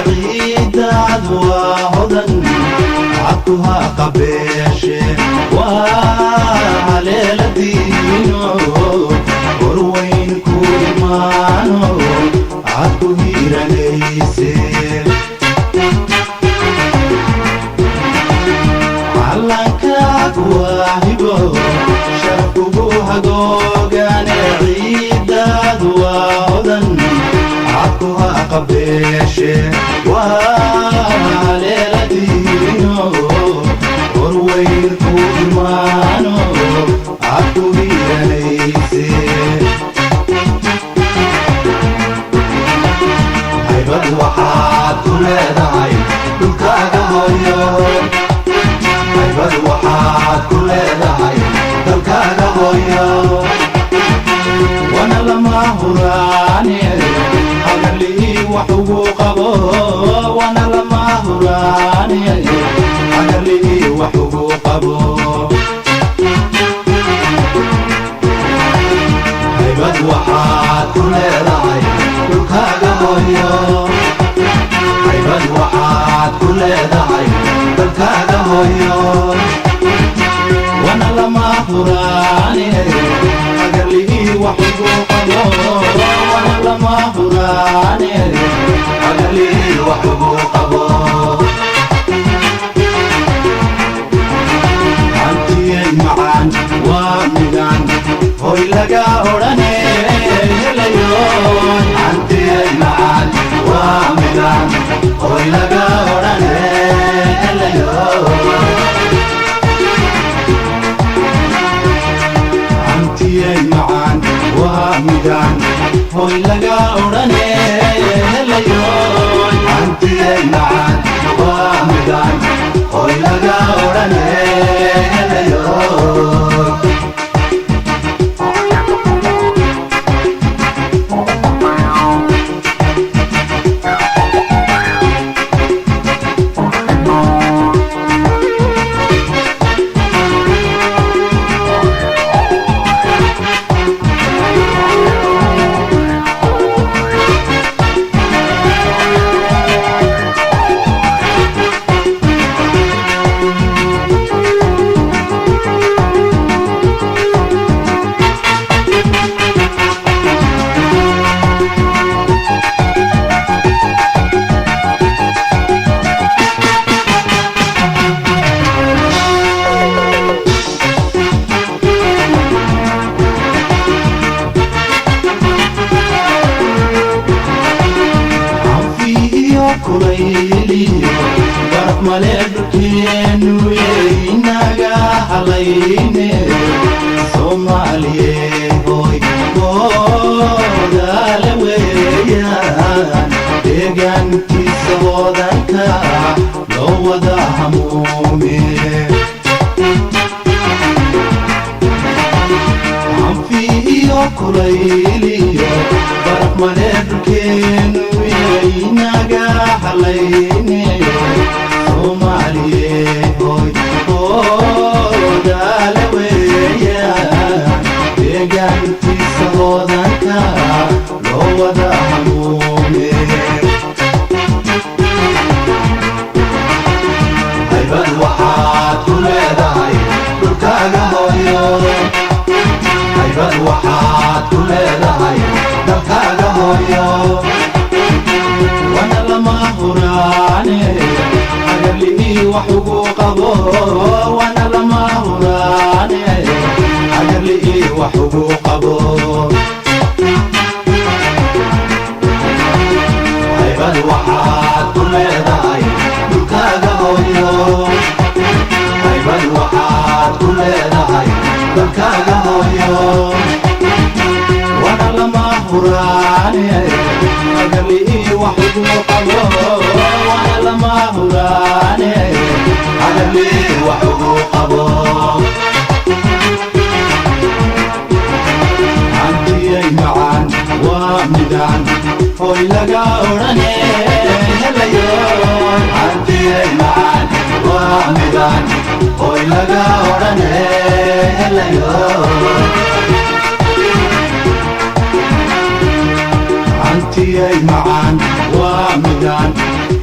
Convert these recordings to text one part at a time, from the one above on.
Ciidaad waa hodan, cadkuha qabeeshe, waa haleeladiino, horweyn ku imaano, cad ku hiiranayse. Calankaag waa hibo, sharafkugu hagoogane. Ciidaad waa hodan, cadkuha qabeeshe, waa haleeladiino, horweyn ku imaano, cad ku hiiranayse. Haybad waxaad ku leedahay dhulkaaga hooyo, haybad waxaad ku leedahay dalkaaga hooyo, wana lama huraane, hagarlii wax ugu qabo, wana lama huraane, hagarlii wax ugu qabo. Haybad waxaad ku leedahay dhulkaaga hooyo, haybad waxaad ku leedahay dalkaaga hooyo, wana lama huraane, hagarlii wax ugu qabo, wana lama huraane, hagarlii wax ugu qabo. Hantiyay macaan waa midaan hoy laga odhane helayo, hantiyay macaan waa midaan hoy laga odhane helayo, hantiyay macaan waa midaan hoy laga odhane helayo, hantiyay macaan waa midaan hoy laga odhane helayo. Anfi iyo kulayliyo baraf male dhulkeenu, inaga halayne Soomaaliye, hoy hoodaale weeyaan, deegaankiisa hodanka loo wada hamuume. Anfi iyo kulayliyo baraf male dhulkeenu, inaga halayne Soomaaliye, hoy hoodaale weeyaan, deegaankiisa hodanka loo wada hamuume. Haybad waxaad ku leedahay dhulkaaga hooyo, haybad waxaad ku leedahay dalkaaga hooyo, wana lama huraane, hagarlii wax ugu qabo, wana lama huraane, hagarlii wax ugu qabo. Haybad waxaad ku leedahay dhulkaaga hooyo, haybad waxaad ku leedahay dalkaaga hooyo, wana lama huraane, hagarlii wax ugu qabo, wana lama huraane, hagarlii wax ugu qabo. Hantiyay macaan waa midaan hoy laga odhane helayo, hantiyay macaan waa midaan hoy laga odhane helayo, hantiyay macaan waa midaan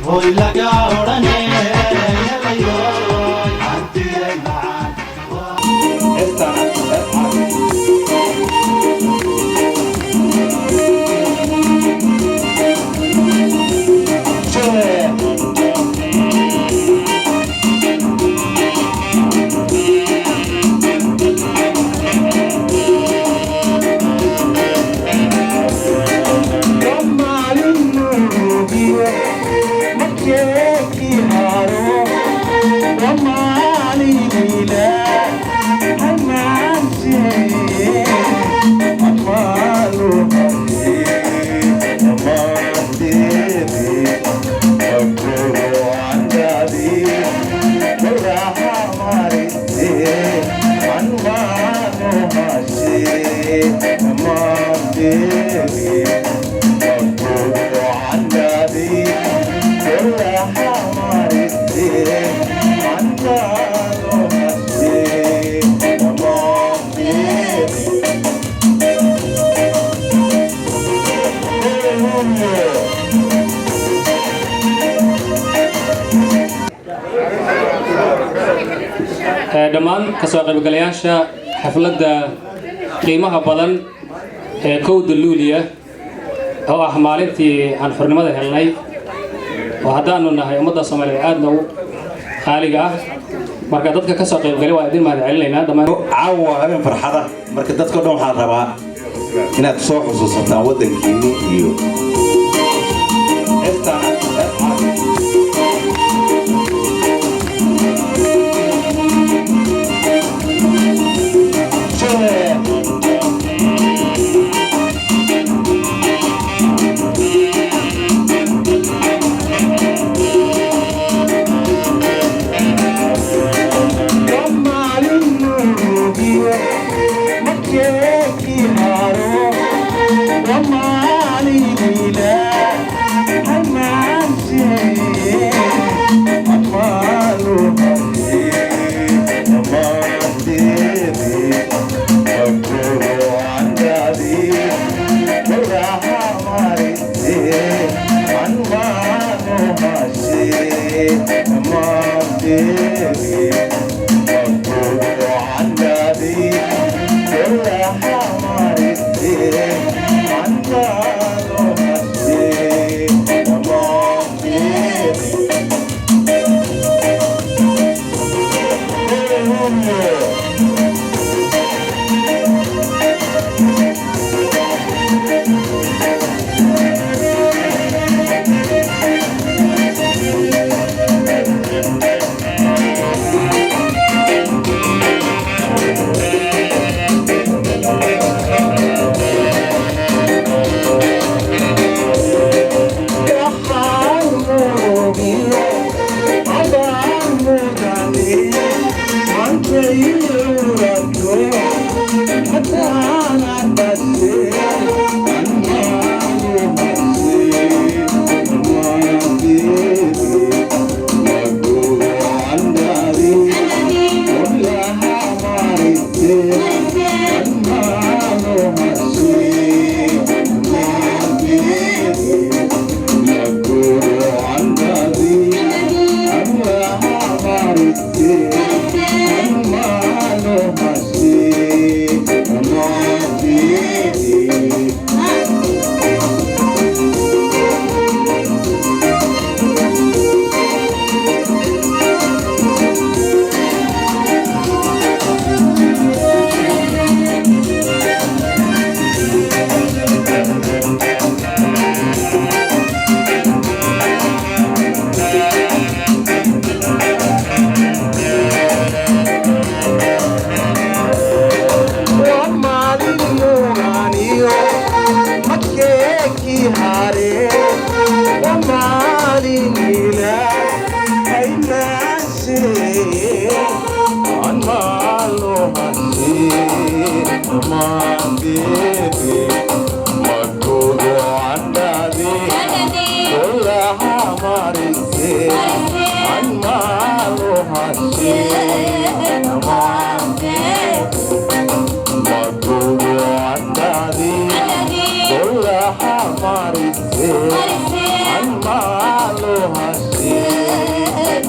Hoy laga odhane helayoy hantiyay macaan. Heestaan hees carabi. Jee. Dhammaan kasoo qaybgalayaasha xafladda qiimaha badan ee 1-da Luuliya, oo ah maalintii aan xornimada helnay, oo haddaanu nahay ummadda Soomaaliyeed aadna u qaaliga ah. Marka dadka kasoo qaybgalay waa idin mahad celinaynaa dhammaan. Caawa waa habeen farxada. Marka dadka dhan waxaa rabaa inaad soo xusuusataan waddankiinni iyo heestaan hees carabi. Jee.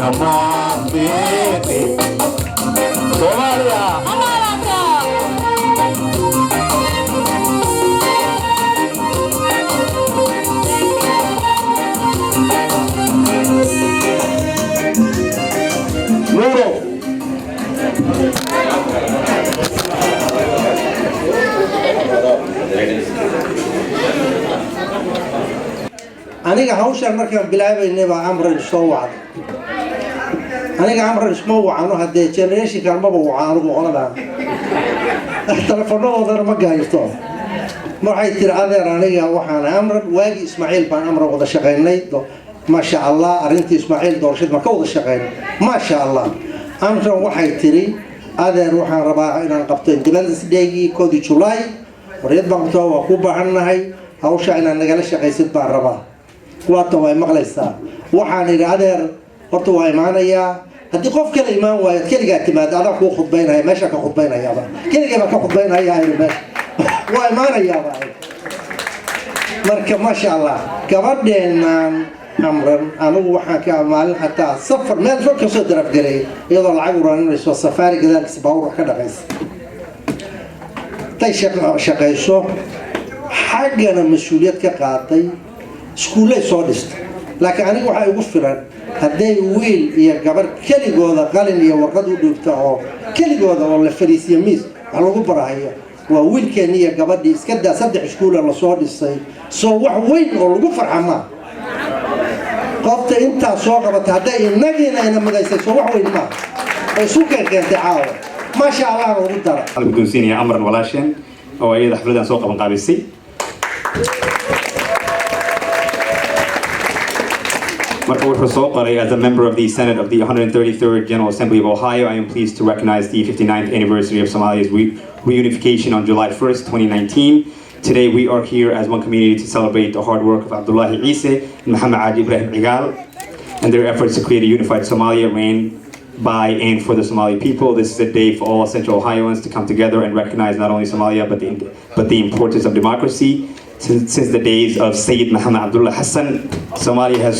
Dhammaan Soomaaliya. Nuuro. Aniga hawshaan markaan bilaabaynay baa Amran soo wacday. Aniga Amran isma wacano, haddee generationkan maba waca anigu, qoladaan telefonadoodana ma gahaysto. Waxay tiri, "Adeer, aniga waxaan Amran, waagii Ismaaciil baan Amran wada shaqaynay, maasha Allah, arrintii Ismaaciil doorashad baan ka wada shaqaynay, maasha Allah." Amran waxay tiri, "Adeer, waxaan rabaa inaan qabto Independence Daygii, 1-dii July, xorriyad baan qabtaa, waa ku baahannahay hawsha inaad nagala shaqaysid baan rabaa." Waatan way maqlaysaa. Waxaan idhi, "Adeer, horta waa imaanayaa. Haddii qof kale imaan waayo, keligaa timaada, adaa kuu khudbaynaya, meeshaa ka khudbaynayaaba, keligay baan ka khudbaynaya idhi, meesha waa imaanayaaba." Marka maasha Allah, gabadheenaan Amran, anigu waxaan ka maalin xataa safar meel fog kasoo darafgareeyay iyadoo lacag uraninayso, safaari gadaalkiisa baawur wax ka dhaqaysa, tay shaqayso, xaggana mas-uuliyad ka qaaday, iskuullay soo dhistay. Laakiin aniga waxaa igu filan hadday wiil iyo gabar keligooda qalin iyo warqad u dhiibta oo keligooda oo la fariisiyo miis wax lagu barahayo, waa wiilkeenni iyo gabadhii. Iska daa saddex iskuula lasoo dhisay, soo wax weyn oo lagu farxa maa? Qofta intaa soo qabatay hadday innagiina ina midaysay, soo wax weyn maa? Oo isu keentay caawa, maasha Allahna ugu dara. Waxaan guddoonsiinaya Amran walaasheen oo iyada xafladan soo qaban qaabisay. Marka wuxuu soo qoray, "As a member of the Senate of the 133rd General Assembly of Ohio, I am pleased to recognize the 59th anniversary of Somalia's reunification on July 1st, 2019. Today we are here as one community to celebrate the hard work of Abdullahi Isse and Muhammad Haji Ibrahim Igal and their efforts to create a unified Somalia ran by and for the Somali people. This is a day for all Central Ohioans to come together and recognize not only Somalia but the importance of democracy. Since the days of Sayyid Muhammad Abdullah Hassan, Somalia has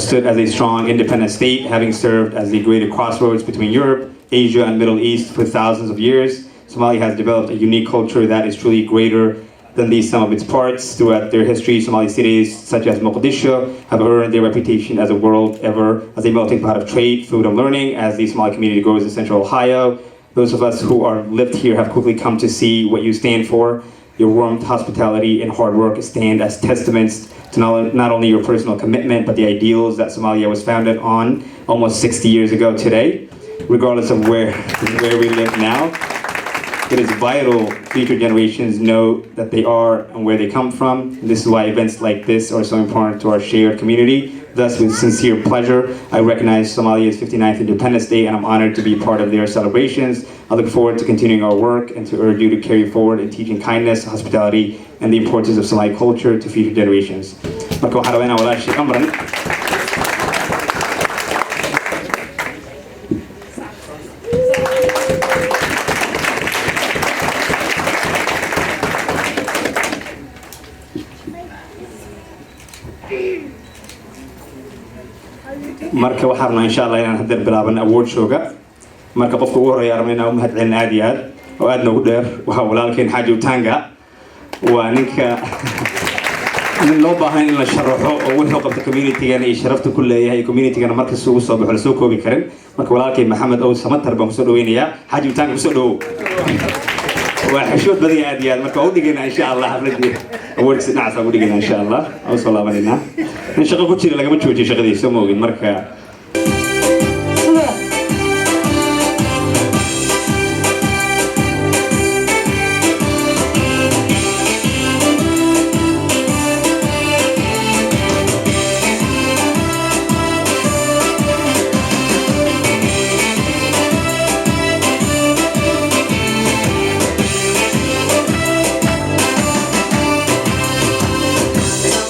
stood as a strong independent state, having served as the greater crossroads between Europe, Asia, and Middle East for thousands of years. Somalia has developed a unique culture that is truly greater than the sum of its parts. Throughout their history, Somali cities such as Mogadishu have earned their reputation as a world ever as a melting pot of trade, food, and learning. As the Somali community grows in Central Ohio, those of us who are lived here have quickly come to see what you stand for. Your warmth, hospitality, and hard work stand as testaments to not only your personal commitment, but the ideals that Somalia was founded on almost 60 years ago today. Regardless of where we live now, it is vital future generations know that they are and where they come from. This is why events like this are so important to our shared community. Thus, with sincere pleasure, I recognize Somalia's 59th Independence Day, and I'm honored to be part of their celebrations. I look forward to continuing our work and to urge you to carry forward in teaching kindness, hospitality, and the importance of Somali culture to future generations." Marka waxaan rabaa inaan walaashii Amran Marka waxaan rabnaa, insha Allah, inaan haddeer bilaaban award showga. Marka qofka ugu horreeya rabna inaan u mahad celin aad iyo aad oo aad noogu dheer waxaa walaalkeen Xaaji Utanga. Waa ninka nin loo baahan in la sharaxo oo wuxuu qabta communitygana iyo sharafta ku leeyahay communitygana markasta ugu soo baxo lasoo koobi karin. Marka walaalkay Maxamed Ow Samatar baan kusoo dhaweynayaa. Xaaji Utanga, kusoo dhawow. Waa xishood badan yahay aad iyo aad. Marka waa u dhigaynaa, insha Allah, xafladii awardkiisa dhinacaas aan u dhigaynaa, insha Allah, aan usoo laabanaynaa. Nin shaqo ku jira lagama joojiyo shaqadiisa, ma ogin marka.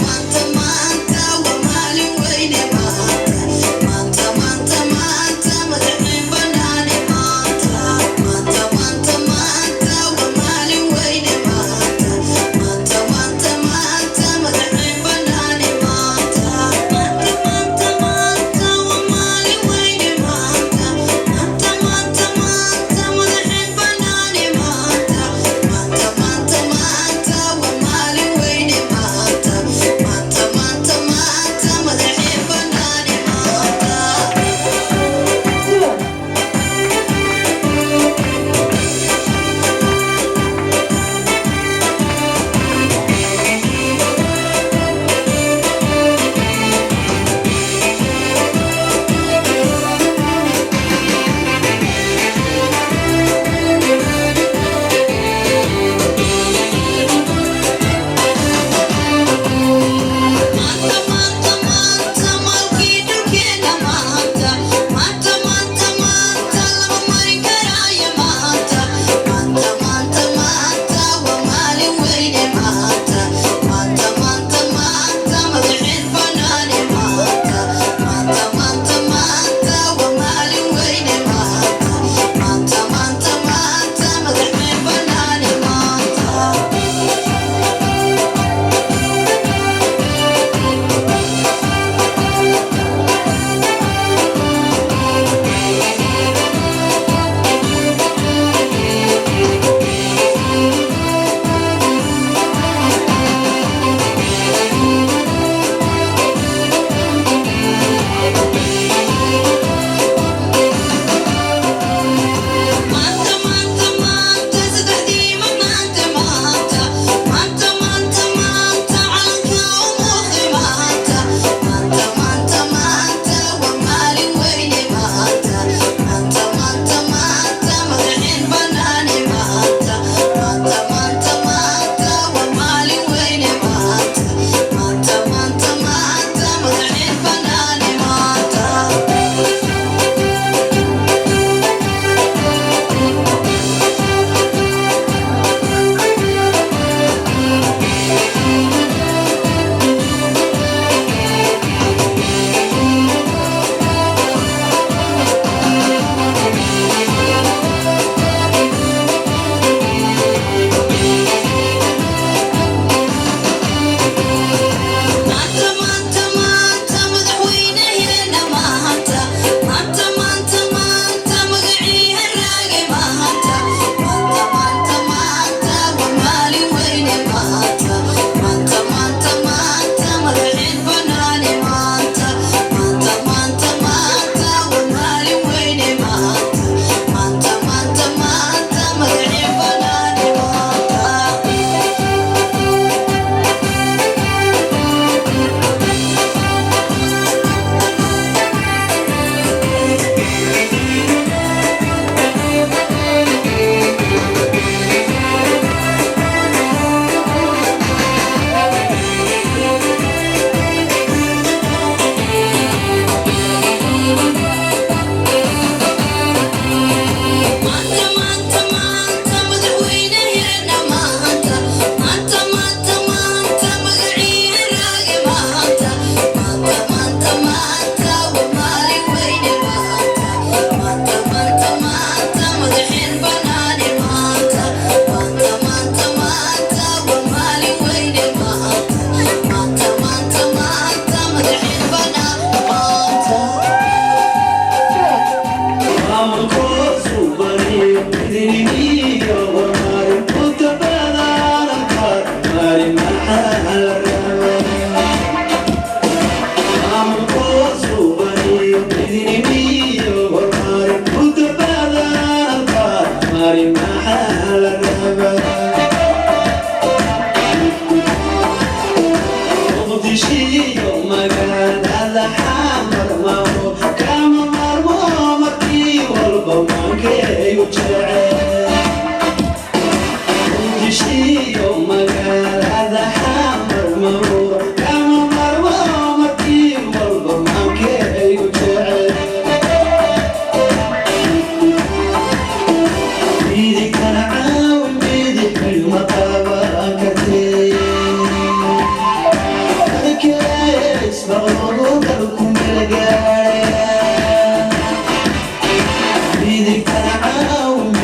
Maanta, maanta waa maalin weyne, maanta. Muqdishiyo magaalada Xamar maho kama maarmo, markii walba maankeeyu jecel. Muqdishiyo magaalada Xamar maho kama maarmo, markii walba maankeeyu jecel. Midigtana caawi, midig ma qaban kartee. Midigtana caawi.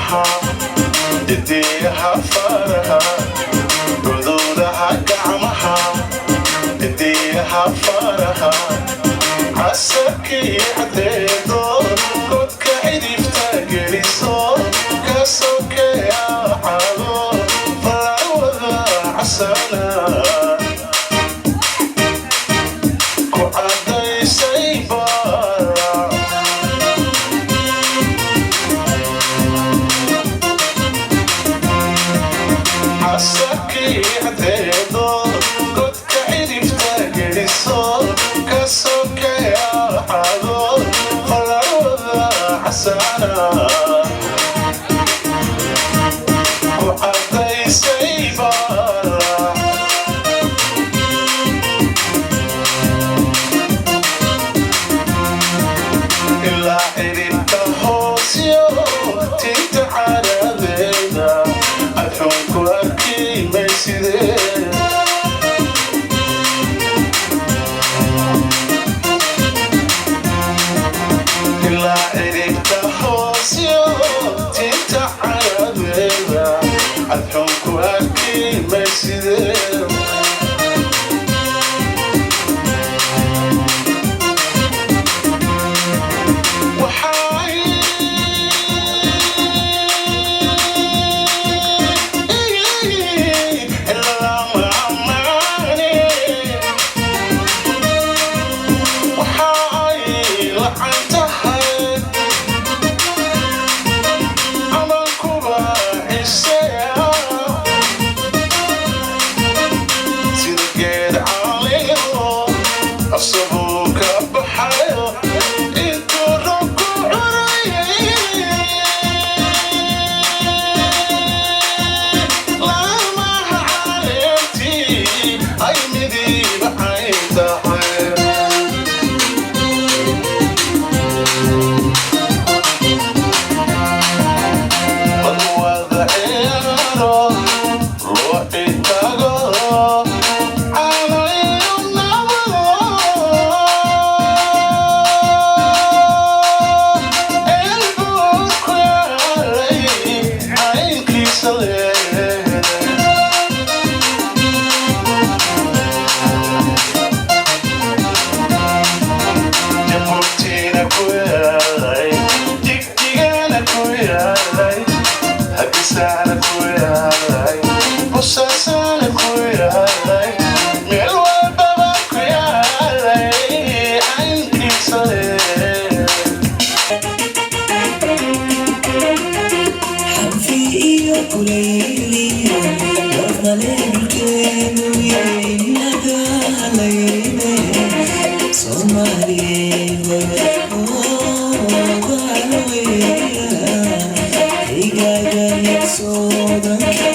Timaha, cidiyaha faraha, cududaha gacmaha, cidiyaha faraha, casabkii cadeedo, godka cidhifta geliso, ka sokeya cado, falaawada casana ku cadaysay baara. Casabkii cadeedo, godka cidhifta geliso, ka sokeya cado, falaawada casana ku cadaysay baara. Ilaa cidhibta hoosyo, tinta caradeeda, adxuun ku arki maysidee. Ilaa cidhibta hoosyo, tinta caradeeda, adxuun ku arki maysidee. Waxay waxay lacan tahay aman kuba ciseya, sida geed caliyo asagoo ka baxayo intuu roobku curayay, laamaha caleentii ay midiba cayn tahay. Wada ciyaaro ruuxi tago calayo nabado, elbuu ku yaalay caynkiisa leh. Jabuutina ku yaalay, Jigjigaana ku yaalay, Hargeysaana ku yaalay, Boosaasaana ku yaalay, meel walbaba ku yaalay caynkiisa leh. Xanfi iyo kulayliyo warmale dhulkeenu inaga halayne. Soomaaliyeed igaaga soodanka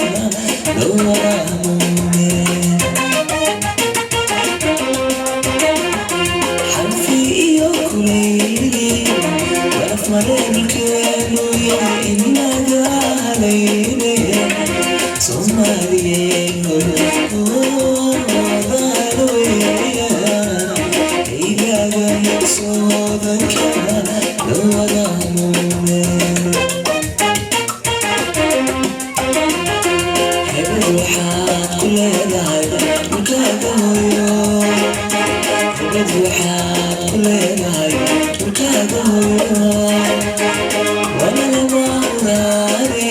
loo waramume. Xanfi iyo kulayliyo warmale dhulkeenu inaga halayne. Soomaaliyeed igaaga soodanka loo waramume. Hebel waxaad ku leedahay dhulkaaga hooyo. Hebel waxaad ku leedahay dhulkaaga hooyo. Wana lama huraane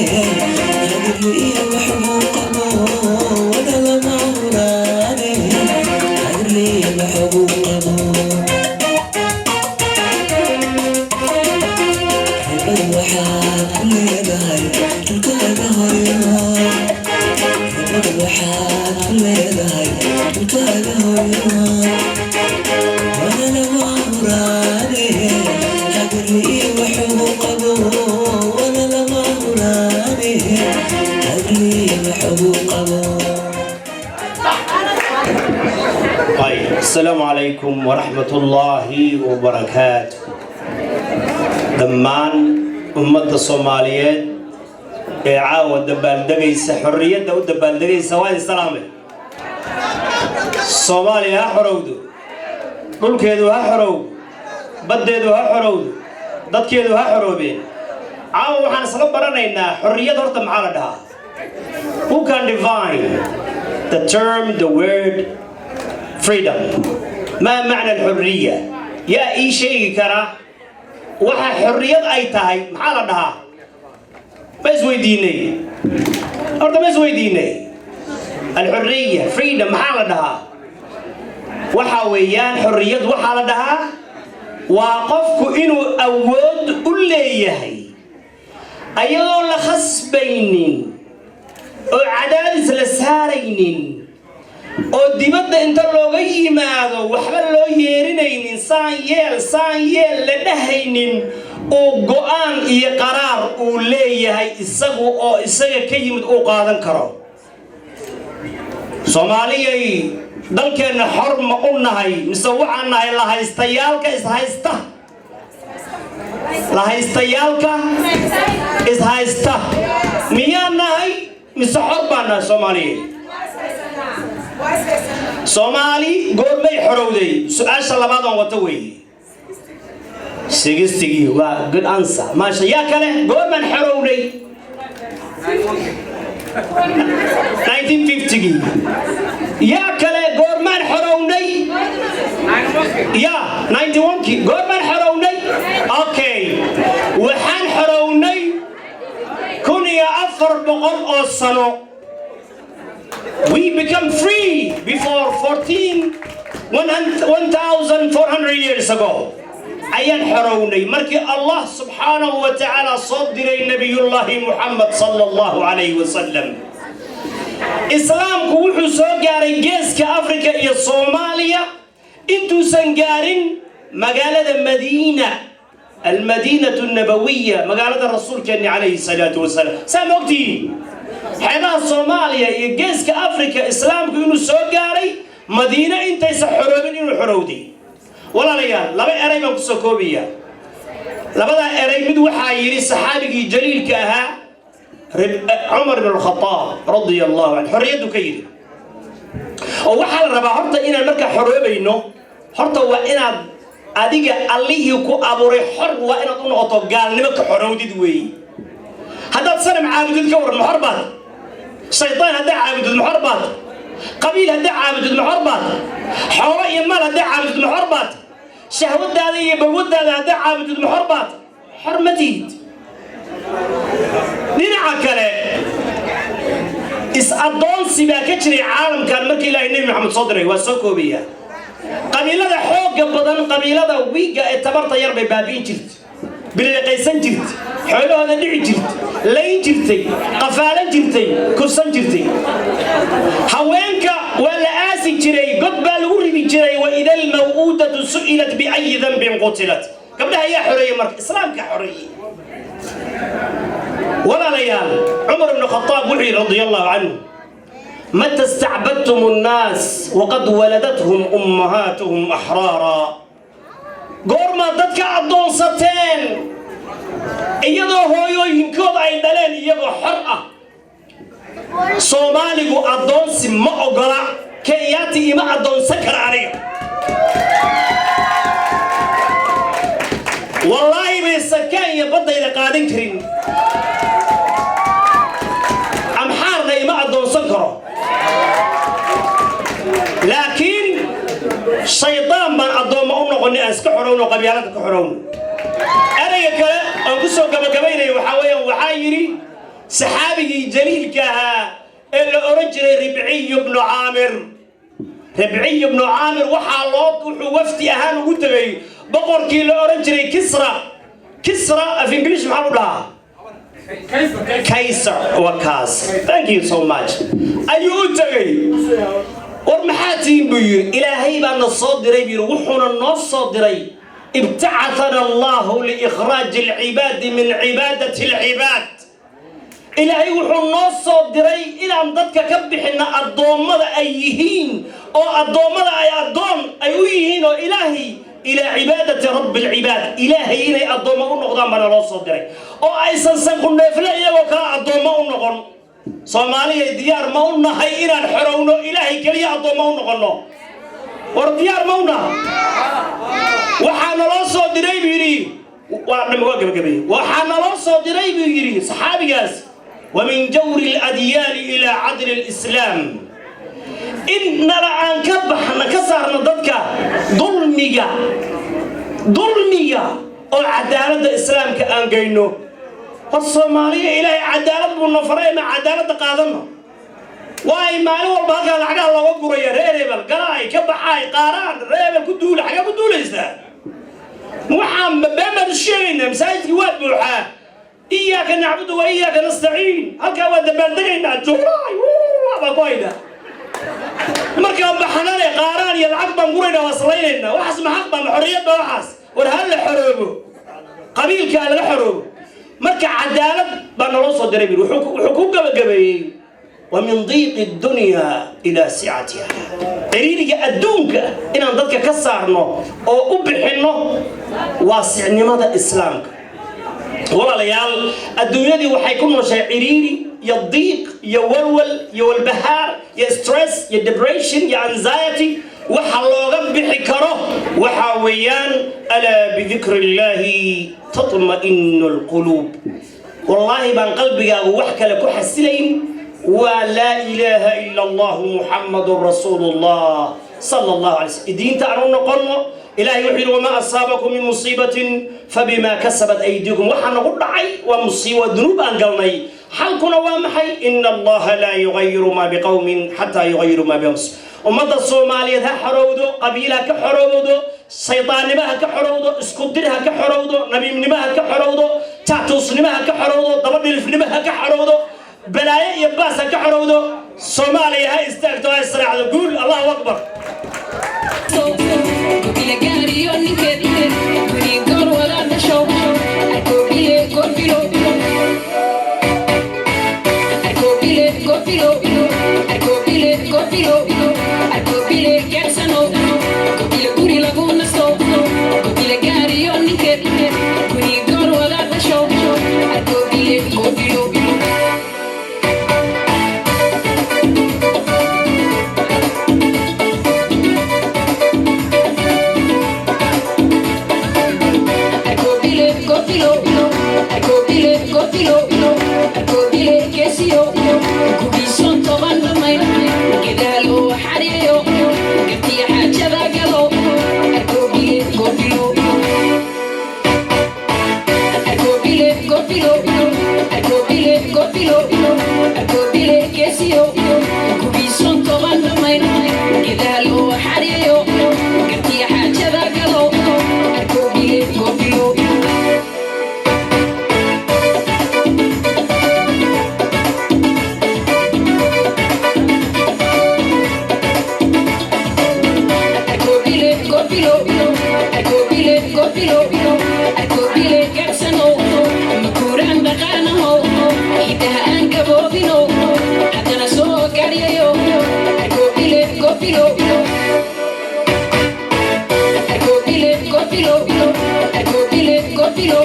hadirli iyo waxbuu qabo. Wana lama huraane hadirli iyo waxbuu qabo. Hebel waxaad ku leedahay dhulkaaga hooyo. Hebel waxaad ku leedahay dhulkaaga hooyo. Wana lama huraane hadirli iyo waxbuu qabo. Wana lama huraane hadirli iyo waxbuu qabo. طيب، السلام عليكم ورحمة الله وبركاته. Dhammaan ummadda Soomaaliyeed ee caawa dabaaldegaysa, xorriyadda u dabaaldegaysa, waa idin salaamay. Soomaaliya ha xorowdo, dhulkeedu ha xorowdo, baddeedu ha xorowdo, dadkeedu ha xoroobeen. Caawa waxaan isla baranaynaa xorriyad horta maxaa la dhahaa. Who can define the term, the word freedom? ما معنى الحرية? Yaa ii sheegi kara waxa xorriyad ay tahay? Maxaa la dhahaa? Ma isweydiinay horta? Ma isweydiinay? الحرية, freedom, maxaa la dhahaa? Waxa weeyaan xorriyad waxaa la dhahaa waa qofku inuu awood u leeyahay, ayadoon la khasbaynin oo cadaadis la saaraynin oo dibadda inta looga yimaado waxba loo yeerinaynin, saan yeel, saan yeel la dhahaynin, uu go'aan iyo qaraar uu leeyahay isagu oo isaga ka yimid uu qaadan karo. Soomaaliyay, dalkeenna xor ma u nahay mise waxaan nahay lahaystayaalka ishaysta? Lahaystayaalka ishaysta miyaan nahay mise xor baan nahay? Soomaaliyeed, Soomaali goormay xorowday? Su-aasha labaad aan wato weeye. 60-gii waa good answer, maasha. Yaa kale? Goormaan xorowday? 1950-gii. Yaa kale? Goormaan xorownay? Ya, 91-kii. Goormaan xorownay? Okay, waxaan xorownay 1400 oo sano. We become free before 14 1400 years ago ayaan xorownay, markii Allah subxaanahu wa tacaala soo diray Nabiyullaahi Muxamed sala Allahu calayhi wasalam. Islaamku wuxuu soo gaaray Geeska Afrika iyo Soomaaliya intuusan gaarin magaalada Madiina, المدينة النبوية, magaalada rasuulkeenni calayhi salaatu wasalaam. Saa ma ogtihiin xeebaha Soomaaliya iyo Geeska Afrika islaamku inuu soo gaaray Madiine intaysan xoroobin inuu xorowday? Walaalayaal, laba eray baan kusoo koobayaa. Labadaa eray mid waxaa yidhi saxaabigii jaliilka ahaa Cumar ibn Alkhadaab radia Allahu canhu, xorriyaddu ka yidhi. Oo waxaa la rabaa horta inaan markaa xoroobayno, horta waa inaad adiga Allihii ku abuuray xor waa inaad u noqoto, gaalnimo ka xorowdid weeye. Haddaad sanam caabudid, ka warran, ma xor baad? Shaydaan haddaad caabudid, ma xor baad? Qabiil haddaad caabudid, ma xor baad? Xoolo iyo maal haddaad caabudid, ma xor baad? Shahwadaada iyo balwadaada haddaad caabudid, ma xor baad? Xor ma tihid. Dhinaca kale, is-addoonsi baa ka jiray caalamkan markii Ilaahay Nebi Maxamed soo diray. Waa soo koobaya. Qabiilada xoogga badan qabiilada wiiga ee tabarta yar bay baabi'in jirta, biliqaysan jirta, xoolahooda dhici jirta, layn jirtay, qafaalan jirtay, kufsan jirtay. Haweenka waa la aasi jiray, god baa lagu ridi jiray. وإذا الموءودة سئلت بأي ذنب قتلت. Gabdhaha ayaa xoreeyey marka? Islaamka xoreeyey. Walaalayaal, Cumar ibnu Khadaab wuxuu yidhi radia Allahu canhu: متى استعبدتم الناس وقد ولدتهم أمهاتهم أحرارا? Goormaa dadka addoonsateen iyadoo hooyooyinkood ay dhaleen iyagoo xor ah? Soomaaligu addoonsi ma ogola. Kenyaati ima addoonsan kara aniga. Wallaahi baysan Kenya baddayda qaadan karin, Amxaarna ima addoonsan karo, laakiin shaydaan baan addoommo u noqonay. Aan iska xorowno, qabyaalada ka xorowno. Ereyga kale aan ku soo gabagabaynaya waxaa weeyaan, waxaa yidhi saxaabigii jaliilka ahaa ee la odhan jiray Ribciy bnu Caamir. Ribciy bnu Caamir waxaa loo wuxuu wafdi ahaan ugu tegey boqorkii la odhan jiray Kisra. Kisra af English maxaa lu dhahaa? Kaysar. Waa kaas. Thank you so much. Ayuu u tegey. "War maxaa tihiin?" buu yidhi. "Ilaahay baa na soo diray," buu yidhi. "Wuxuuna noo soo diray ابتعثنا الله لإخراج العباد من عبادة العباد." Ilaahay wuxuu noo soo diray inaan dadka ka bixinno addoommada ay yihiin oo addoommada ay addoon ay u yihiin oo Ilaahay إلى عبادة رب العباد. Ilaahay inay addoommo u noqdaan bana loo soo diray oo aysan sankuneefle iyagoo kala addoommo u noqon. Soomaaliya, diyaar ma u nahay inaan xorowno, Ilaahay keliya addoommo u noqonno? War diyaar ma u naha? "Waxaa naloo soo diray," buu yidhi, Waa dham, waa gabagabeeyey. Waxaa naloo soo diray, buu yidhi saxaabigaas, ومن جور الأديان إلى عدل الإسلام, in nala aan ka baxna, ka saarno dadka dulmiga, dulmiga oo cadaaladda Islaamka aan geyno. Hor Soomaaliya, Ilaahay cadaalad buu na faray, ma cadaaladda qaadano? Waay maalin walba halkaa lacagaha looga guraya reer hebel, galaay ka baxaay qaaraan, reer hebel ku duula. Xagee ku duulaysaa? Waxaan been baan isu sheegaynaa. Masaajidkii waa buuxaa, إياك نعبد وإياك نستعين, halkaa waa dabaaldegaynaa, juulaay baan ku haynaa. Markaan baxnane qaaraan iyo lacag baan guraynaa, waa salaynaynaa. Waxaas ma xaq baa? Ma xorriyad ba waxaas? War ha la xoroobo, qabiilkaa laga xoroobo. Marka cadaalad baa naloo soo diray, bir wuxuu ku gabagabeeyey ومن ضيق الدنيا إلى سعتها, ciriiriga adduunka inaan dadka ka saarno oo u bixinno waasicnimada Islaamka. Walaalayaal, adduunyadii waxay ku nooshahay ciriiri iyo diiq iyo walwal iyo walbahaar iyo stress iyo depression iyo anxiety. Waxa looga bixi karo waxa weeyaan ألا بذكر الله تطمئن القلوب. Wallaahi baan qalbigaagu wax kale ku xasilayn waa لا إله إلا الله محمد رسول الله صلى الله عليه وسلم. Diinta aan u noqonno. Ilahay wuxuu yidhi: وما أصابكم من مصيبة فبما كسبت أيديكم. Waxaa nagu dhacay waa musiibo, dunuub aan galnay. Xalkuna waa maxay? إن الله لا يغير ما بقوم حتى يغيروا ما بأنفسهم. Ummadda Soomaaliyeed ha xorowdo, qabiil ha ka xorowdo, shaydaannimo ha ka xorowdo, isku dir ha ka xorowdo, namiimnimo ha ka xorowdo, jaatuusnimo ha ka xorowdo, dabadhilifnimo ha ka xorowdo, balaayo iyo baas ha ka xorowdo. Soomaaliya ha istaagto, ha israacdo. Guul, Allahu akbar. Gobile gaariyo ninkeed guri goor wada dhasho, arkoobile gobilo, arkoobile gobilo, arkoobile gobilo, arkoobile gaarsano, gobile guri lagu nasto, gobile gaariyo ninkeed guri goor wada dhasho, arkoobile gobilo. Arkoobile gobilo, arkoobile gobilo, arkoobile geesiyo, gugiison 10 dhammayn, gedaha loo xareeyo, gartiya xaajada galo, arkoobile gobilo, arkoobile gobilo, arkoobile gobilo, arkoobile geesiyo, gugiison 10 dhammayn, gedaha loo xareeyo, gartiya xaajada galo, arkoobile gobilo. Arkoobile gobilo, arkoobile gobilo, arkoobile garsano, makuuraan dhaqaanaho, hidaha aan gaboobino, haddana soo garyayo, arkoobile gobilo, arkoobile gobilo, arkoobile gobilo,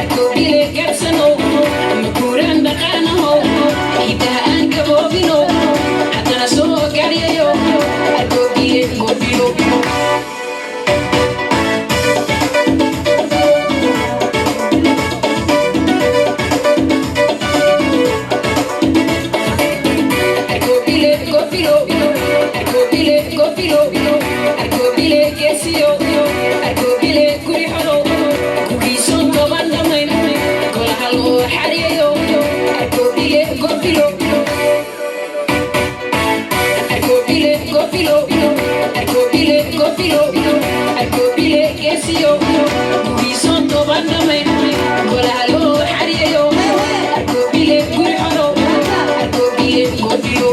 arkoobile garsano, makuuraan dhaqaanaho, hidaha aan gaboobino, haddana soo garyayo, arkoobile gobilo. Arkoobile gobilo, arkoobile gobilo, arkoobile geesiyo, arkoobile guri xoro, gugiison 10 dhammayn, golaha loo xareeyo, arkoobile gobilo, arkoobile gobilo, arkoobile gobilo, arkoobile geesiyo, gugiison 10 dhammayn, golaha loo xareeyo, arkoobile guri xoro, arkoobile gobilo.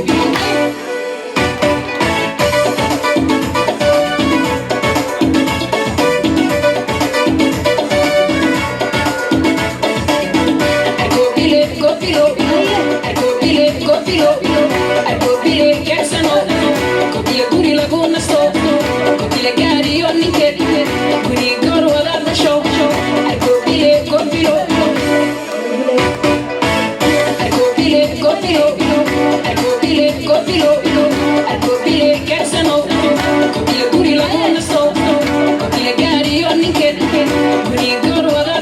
Arkoobile gobilo, arkoobile gobilo, arkoobile garsano, gobile guri lagu nasto, gobile gaariyo ninkeed guri goor wada dhasho, arkoobile gobilo, arkoobile gobilo, arkoobile gobilo, arkoobile garsano, gobile guri lagu nasto, gobile gaariyo ninkeed guri goor wada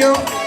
Yeah.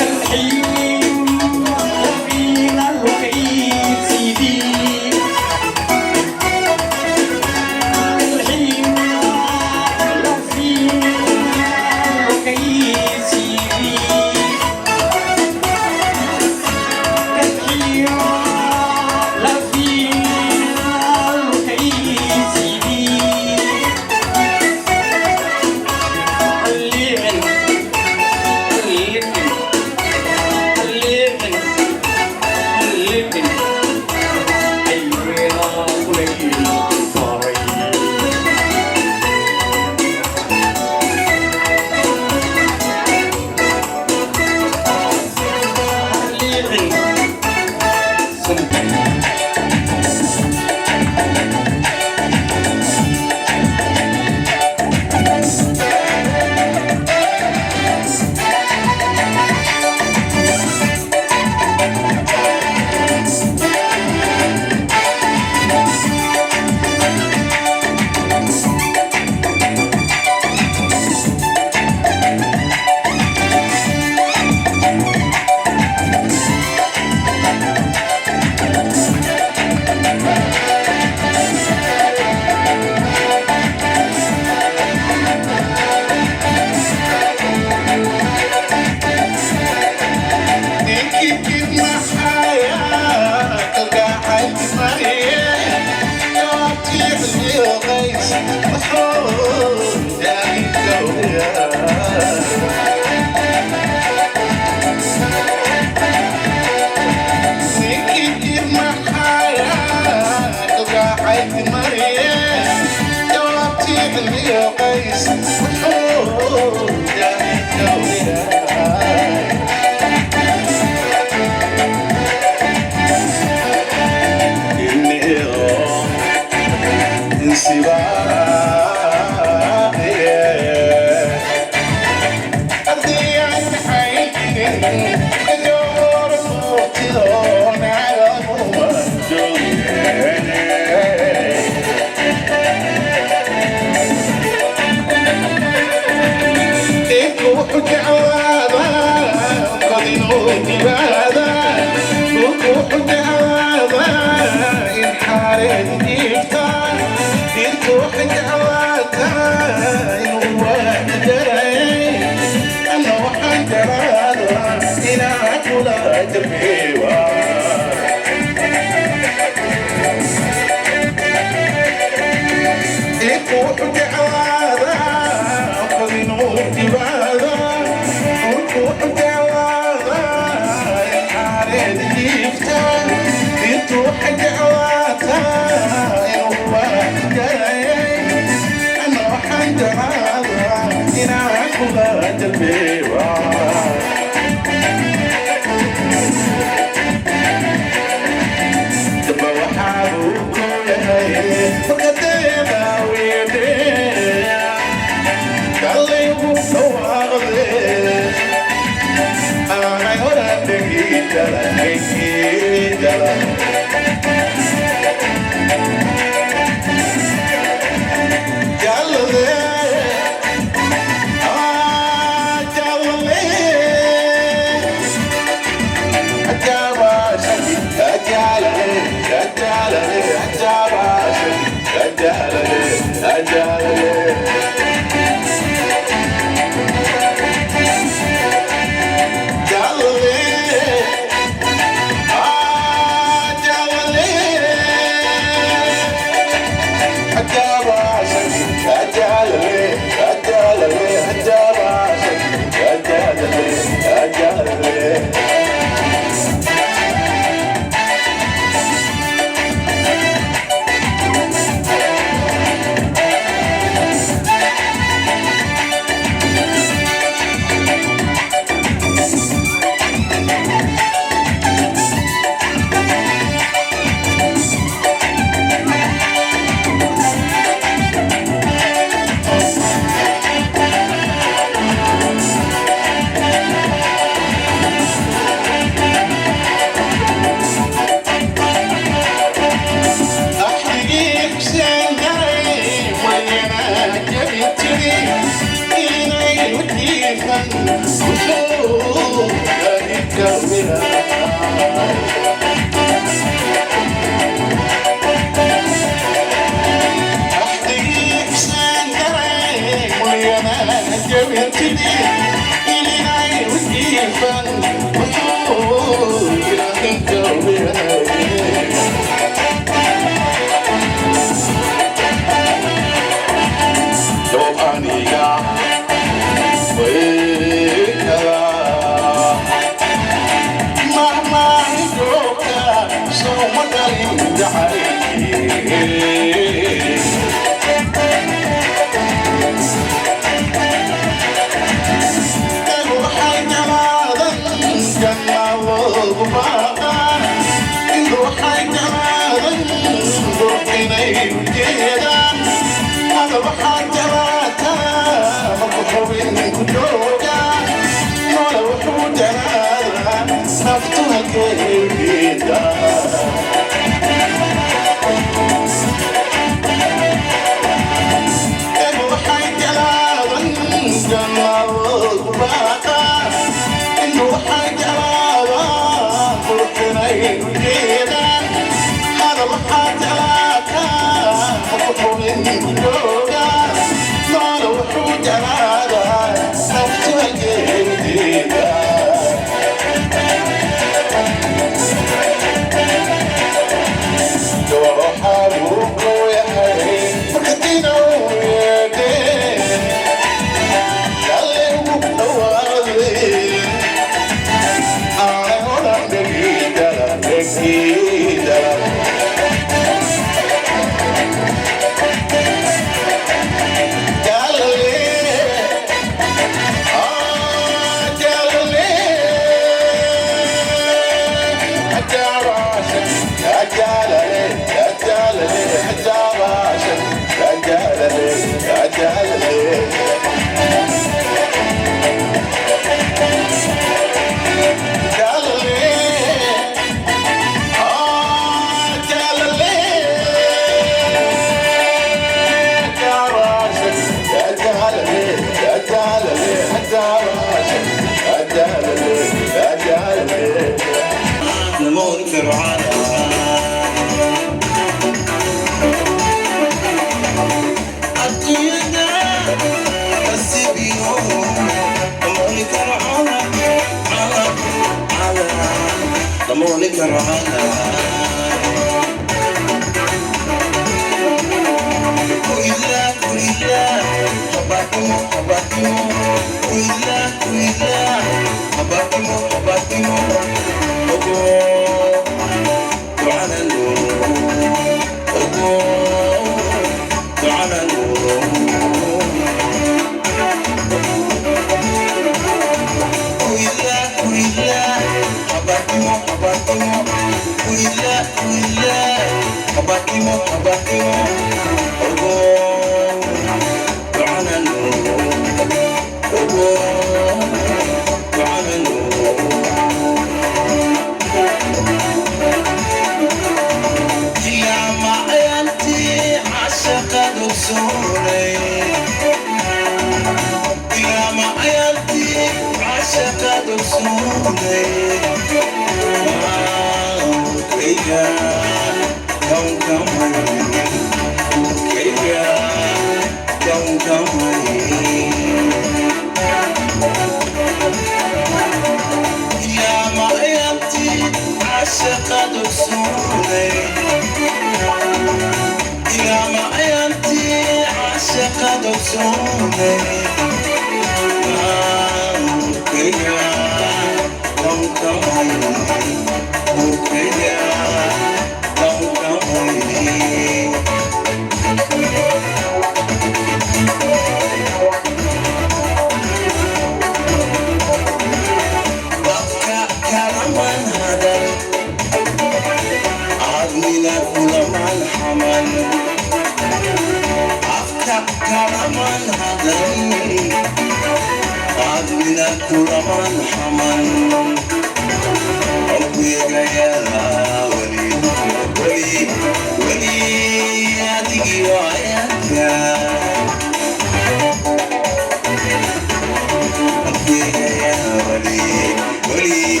Wali,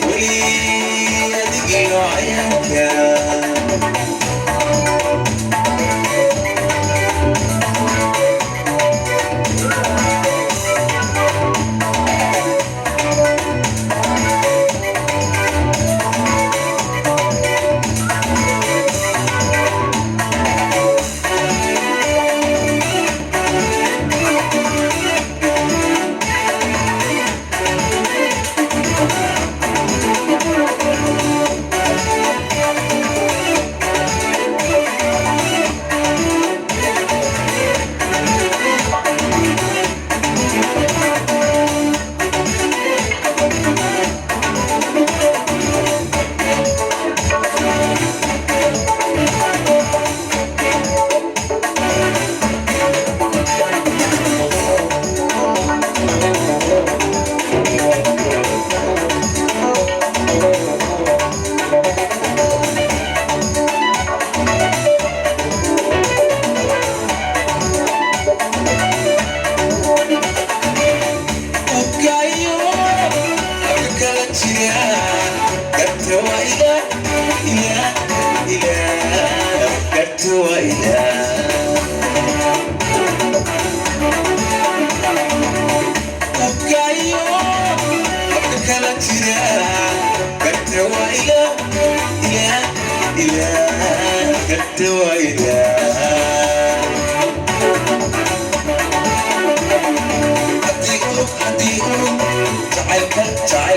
wali,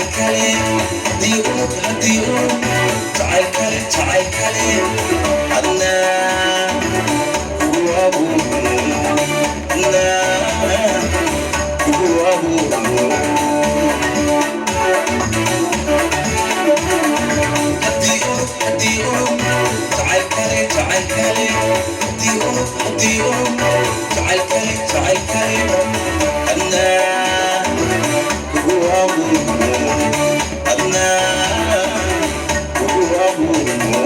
Jacayl kale haddii unug, haddii unug jacayl kale, jacayl kale adna kugu abuurmo, adna kugu abuurmo. Haddii unug, haddii unug jacayl kale, jacayl kale haddii unug, haddii unug jacayl kale, jacayl kale adna kugu abuurmo, adna kugu abuurmo.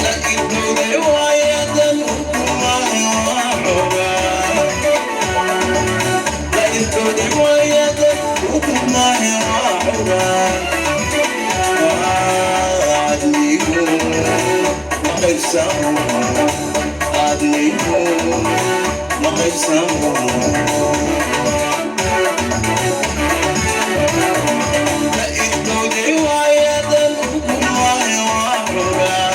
Laakiin dowday waayadan ukumahay waa xogaa, laakiin dowday waayadan ukumahay waa xogaa. Adnigu ma qaybsamo, adnigu ma qaybsamo. Laakiin dowday waayadan ukumahay waa xogaa,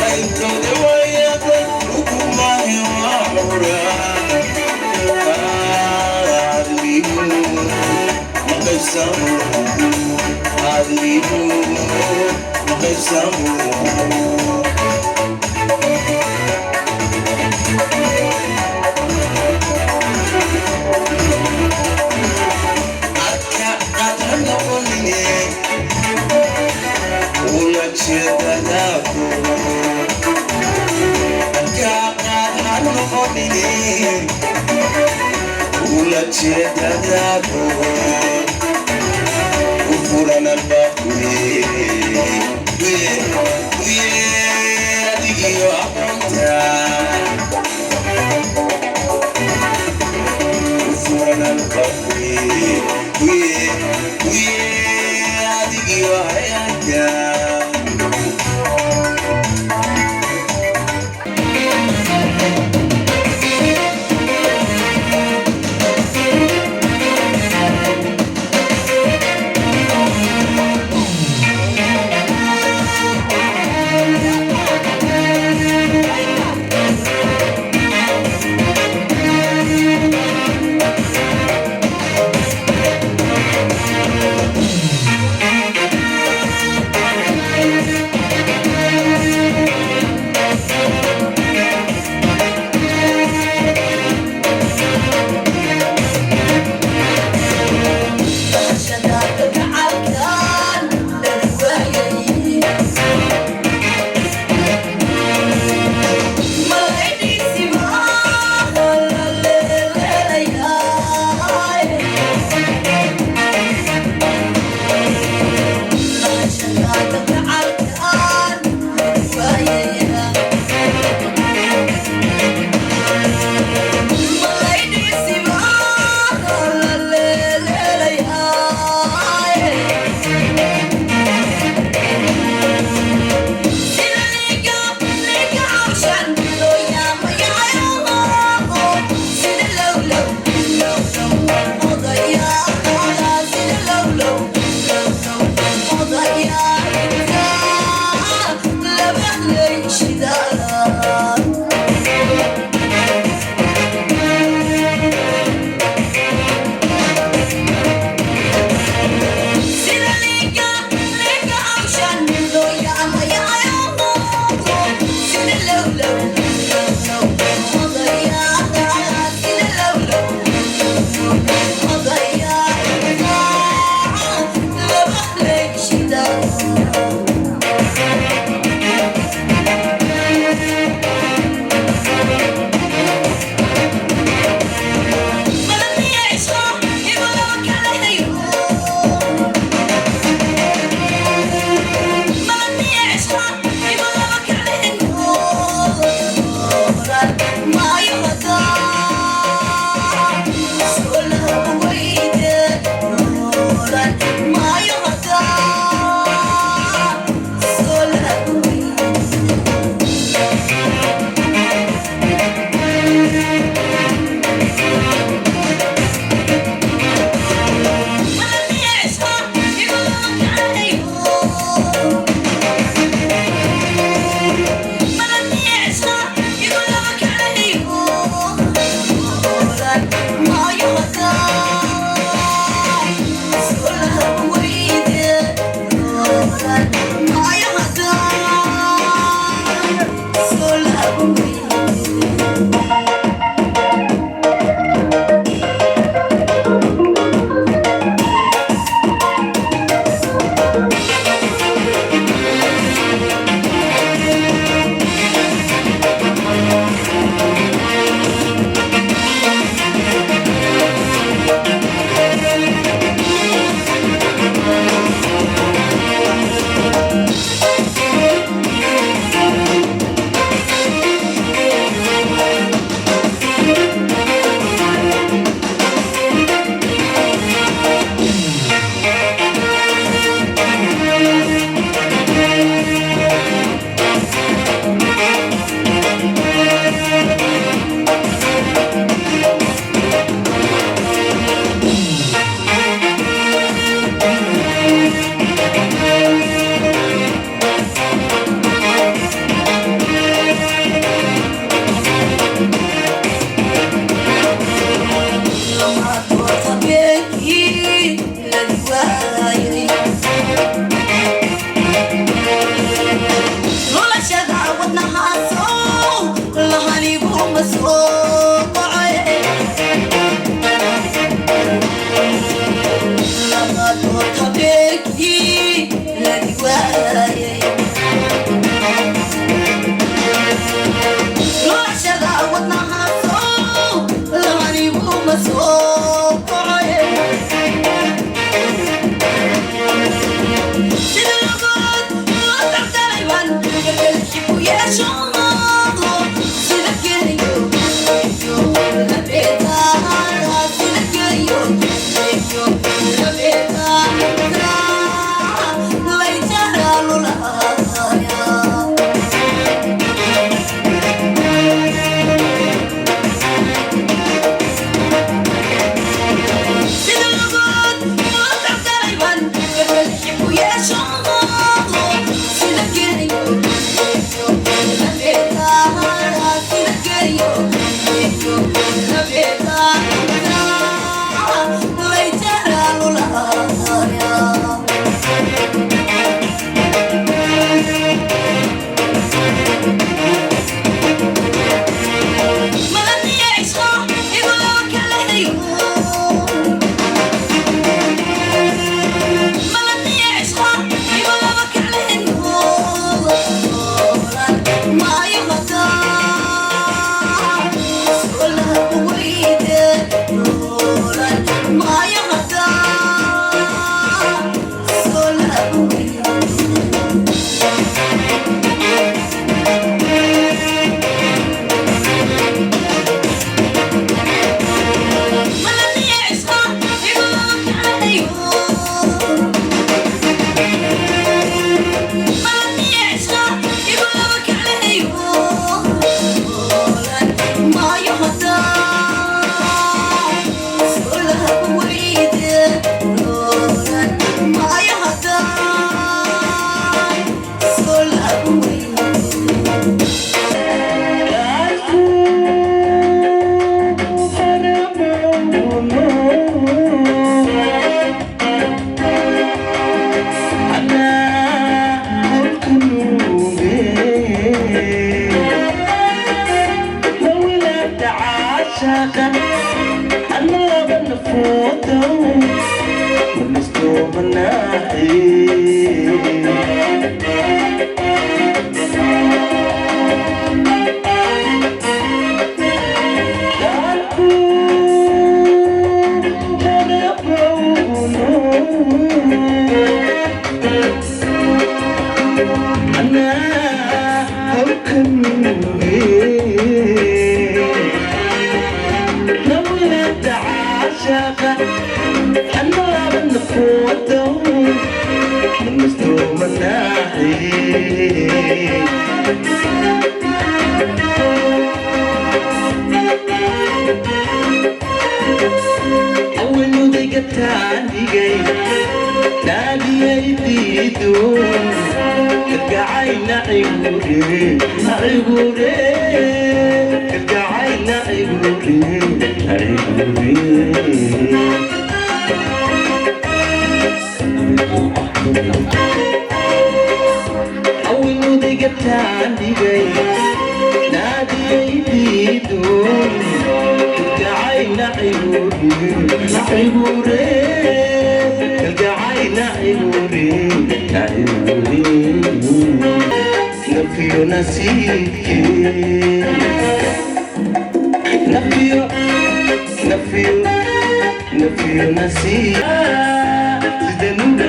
laakiin dowday waayadan ukumahay waa xogaa. Adnigu ma qaybsamo, adnigu ma qaybsamo. Adka aad ha noqonine ula jeedadaako, adka qaad ha noqonine ula jeedadaako u furan albaabkuye adigiyo aqoonta u furan albaabkuye adigiyo hayaanka.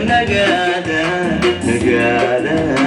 Nagada, nagada.